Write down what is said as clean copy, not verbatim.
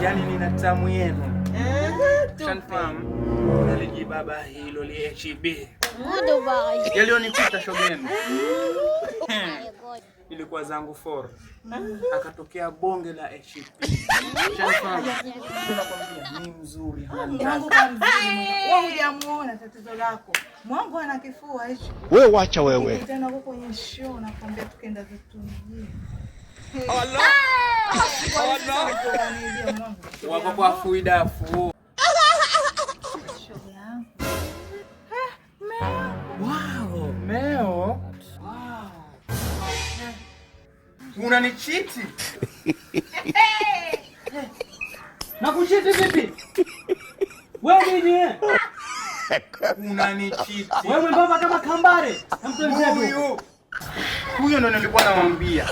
Yaani nina tamu yenu. Shanfahamu. Nalijibaba hilo li HB. Yaliyonikuta shogenu. Ilikuwa zangu 4. Akatokea bonge la HB. Shanfahamu. Nakwambia ni mzuri. Mwangu kwa mzuri. Wewe hujamuona tatizo lako. Mwangu ana kifua hicho. Wewe wacha wewe. Tena huko kwenye show nakwambia tukienda zetu mjini. Allah. Wako kwa fuidafu. Shoga yangu. Wow, meo. Wow. Unanichiti? Na kuchiti vipi? Wewe nini eh? Unanichiti. Wewe mwembamba kama kambare. Huyu. Huyo ndo nilikuwa namwambia.